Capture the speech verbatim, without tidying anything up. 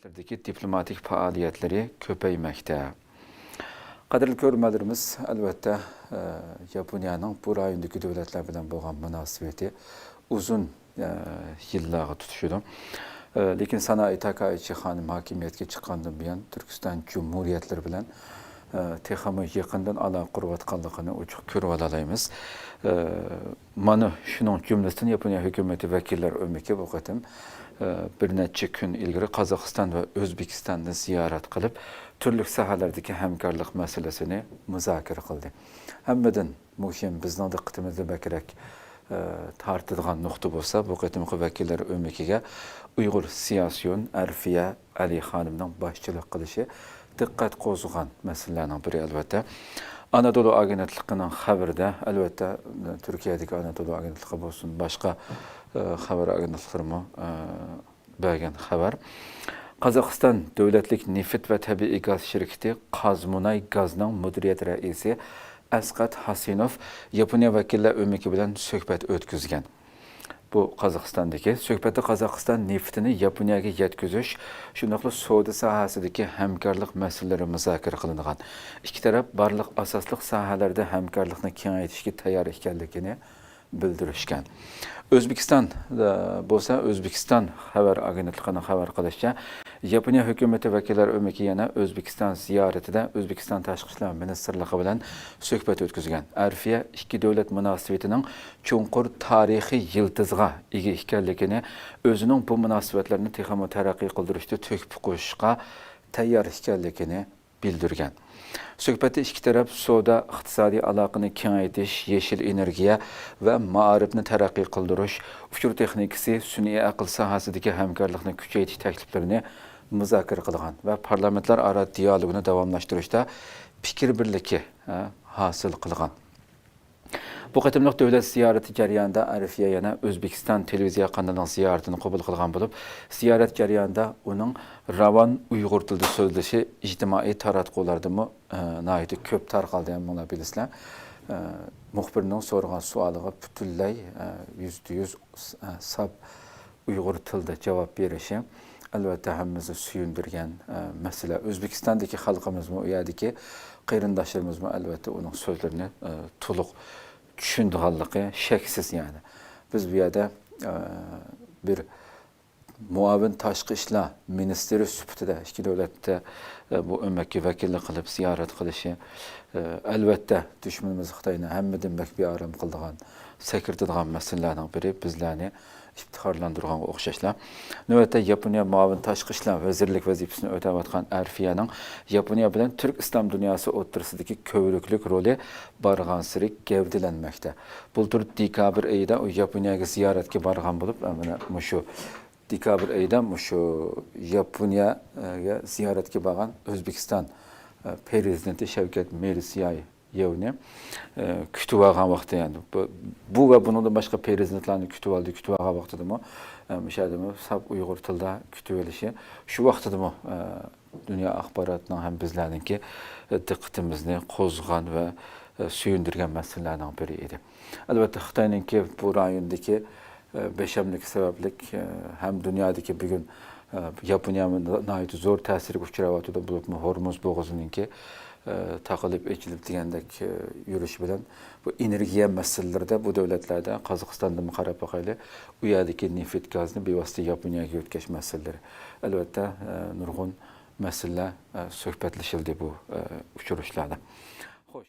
دىپلوماتىك پائالىيەتلىرى كۆپەيمەكتە. قەدىرلىك كۆرۈرمەنلىرىمىز، ئەلۋەتتە، ئە، ياپونىيەنىڭ بۇ رايوندىكى دۆلەتلەر بىلەن بولغان مۇناسىۋىتى ئۇزۇن، ئە، يىللارغا تۇتىشىدۇ. ئە، لېكىن سانائى تاكائىچى خانىم ھاكىمىيەتكە چىققاندىن بۇيان، تۈركىستان جۇمھۇرىيەتلىرى بىلەن، ئە، تېخىمۇ يېقىندىن ئالاقە قۇرۇۋاتقانلىقىنى ئوچۇق كۆرۈۋالالايمىز. ئە، مانا شۇنىڭ جۈملىسىدىن ياپونىيە ھۆكۈمىتى ۋەكىللەر ئۆمىكى بۇ قېتىم، ئە، بىر نەچچە كۈن ئىلگىرى قازاقىستان ۋە ئۆزبېكىستاننى زىيارەت قىلىپ، تۈرلۈك ساھەلەردىكى ھەمكارلىق مەسىلىسىنى مۇزاكىرە قىلدى. ھەممىدىن مۇھىم، بىزنىڭ دىققىتىمىزنى بەكرەك، ئە، تارتىدىغان نۇقتا بولسا، بۇ قېتىمقى ۋەكىللەر ئۆمىكىگە ئۇيغۇر سىياسىيون ئەرفىيە ئەلى خانىمنىڭ باشچىلىق قىلىشى دىققەت قوزغىغان مەسىلىلەرنىڭ بىرى، ئەلۋەتتە. ئانادولۇ ئاگېنتلىقىنىڭ خەۋىرىدە، ئەلۋەتتە، تۈركىيەدىكى ئانادولۇ ئاگېنتلىقى بولسۇن، باشقا، ئە، خەۋەر ئاگېنتلىقلىرىمۇ، ئە، بەرگەن خەۋەر. قازاقىستان دۆلەتلىك نېفىت ۋە تەبىئىي گاز شىركىتى قازمۇناي گازنىڭ مۇدىرىيەت رەئىسى ئەسقەت ھاسىنوف ياپونىيە ۋەكىللەر ئۆمىكى بىلەن سۆھبەت ئۆتكۈزگەن. بۇ قازاقىستاندىكى سۆھبەتتە قازاقىستان نېفىتىنى ياپونىيەگە يەتكۈزۈش، شۇنداقلا سودا ساھەسىدىكى ھەمكارلىق مەسىلىلىرى مۇزاكىرە قىلىنغان. ئىككى تەرەپ بارلىق ئاساسلىق ساھەلەردە ھەمكارلىقنى كېڭەيتىشكە تەييار ئىكەنلىكىنى بىلدۈرۈشكەن. ئۆزبېكىستان، ئە، بولسا، ئۆزبېكىستان خەۋەر ئاگېنتلىقىنىڭ خەۋەر قىلىشىچە، ياپونىيە ھۆكۈمىتى ۋەكىللەر ئۆمىكى يەنە ئۆزبېكىستان زىيارىتىدە ئۆزبېكىستان تاشقى ئىشلار مىنىستىرلىقى بىلەن سۆھبەت ئۆتكۈزگەن. ئەرفىيە ئىككى دۆلەت مۇناسىۋىتىنىڭ چوڭقۇر تارىخىي يىلتىزىغا ئىگە ئىكەنلىكىنى، ئۆزىنىڭ بۇ مۇناسىۋەتلەرنى تېخىمۇ تەرەققىي قىلدۇرۇشتا تۆھپە قوشۇشقا تەييار ئىكەنلىكىنى بىلدۈرگەن. سۆھبەتتە ئىككى تەرەپ سودا، ئىقتىسادىي ئالاقىنى كېڭەيتىش، يېشىل ئېنېرگىيە ۋە مائارىپنى تەرەققىي قىلدۇرۇش، ئۇچۇر تېخنىكىسى، سۈنئىي ئەقىل ساھەسىدىكى ھەمكارلىقنى كۈچەيتىش تەكلىپلىرىنى مۇزاكىرە قىلغان ۋە پارلامېنتلار ئارا دىيالوگنى داۋاملاشتۇرۇشتا پىكىر بىرلىكى، ھە، ھاسىل قىلغان. بۇ قېتىملىق دۆلەت زىيارىتى جەريانىدا ئەرفىيە يەنە ئۆزبېكىستان تېلېۋىزىيە قانىلىنىڭ زىيارىتىنى قوبۇل قىلغان بولۇپ، زىيارەت جەريانىدا ئۇنىڭ راۋان ئۇيغۇر تىلىدا سۆزلىشى ئىجتىمائىي تاراتقۇلاردىمۇ، ئە، ناھايىتى كۆپ تارقالدى، ھەممىڭلار بىلىسىلەر. ئە، مۇخبىرنىڭ سورىغان سوئالىغا پۈتۈنلەي، ئە، يۈزدە يۈز، ئە، ساپ ئۇيغۇر تىلىدا جاۋاب بېرىشى، ئەلۋەتتە، ھەممىمىزنى سۆيۈندۈرگەن، ئە، مەسىلە. ئۆزبېكىستاندىكى خەلقىمىزمۇ، ئۇ يەردىكى قېرىنداشلىرىمىزمۇ، ئەلۋەتتە، ئۇنىڭ سۆزلىرىنى، ئە، تولۇق چۈشىنىدىغانلىقى شەكسىز، يەنى. بىز بۇ يەردە، ئە، بىر مۇئاۋىن تاشقى ئىشلار مىنىستىرى سۈپىتىدە ئىككى دۆلەتتە، ئە، بۇ ئۆمەككە ۋەكىللىك قىلىپ زىيارەت قىلىشى، ئە، ئەلۋەتتە، دۈشمىنىمىز خىتاينى ھەممىدىن بەك بىئارام قىلىدىغان، سەكرىتىدىغان مەسىلىلەرنىڭ بىرى، بىزلەرنى ئىپتىخارلاندۇرغانغا ئوخشاشلا. نۆۋەتتە ياپونىيە مۇئاۋىن تاشقى ئىشلار ۋەزىرلىك ۋەزىپىسىنى ئۆتەۋاتقان ئەرفىيەنىڭ ياپونىيە بىلەن تۈرك ئىسلام دۇنياسى ئوتتۇرىسىدىكى كۆۋرۈكلۈك رولى بارغانسېرى گەۋدىلەنمەكتە. بۇلتۇر دېكابىر ئېيىدا ئۇ ياپونىيەگە زىيارەتكە بارغان بولۇپ، مانا مۇشۇ دېكابىر ئېيىدا مۇشۇ ياپونىيەگە زىيارەتكە بارغان ئۆزبېكىستان، ئە، پرېزىدېنتى شەۋكەت مىرزىيايېۋنى، ئە، كۈتۈۋالغان ۋاقتى، يەنى بۇ، بۇ ۋە بۇنىڭدىن باشقا پرېزىدېنتلارنى كۈتۈۋالدى، كۈتۈۋالغان ۋاقتىدىمۇ، ئە، مۇشۇ يەردىمۇ ساپ ئۇيغۇر تىلىدا كۈتۈۋېلىشى، شۇ ۋاقتىدىمۇ، ئە، دۇنيا ئاخباراتىنىڭ ھەم بىزلەرنىڭكى، ئە، دىققىتىمىزنى قوزغىغان ۋە، ئە، سۆيۈندۈرگەن مەسىلىلەرنىڭ بىرى ئىدى. ئەلۋەتتە، خىتاينىڭكى بۇ رايوندىكى، ئە، بېشەملىكى سەۋەبلىك، ئە، ھەم دۇنيادىكى بۈگۈن، ئە، ياپونىيە ناھايىتى زور تەسىرگە ئۇچراۋاتىدۇ، بولۇپمۇ ھورمۇز بوغۇزىنىڭكى، ئە، تاقىلىپ ئېچىلىپ دېگەندەك، ئە، يۈرۈشى بىلەن بۇ ئېنېرگىيە مەسىلىلىرىدە بۇ دۆلەتلەردە، قازاقىستاندىنمۇ قاراپ باقايلى، ئۇ يەردىكى نېفىت، گازنى بىۋاسىتە ياپونىيەگە يۆتكەش مەسىلىلىرى. ئەلۋەتتە، ئە، نۇرغۇن مەسىلىلەر، ئە، سۆھبەتلىشىلدى بۇ، ئە، ئۇچرىشىشلاردا. خوش.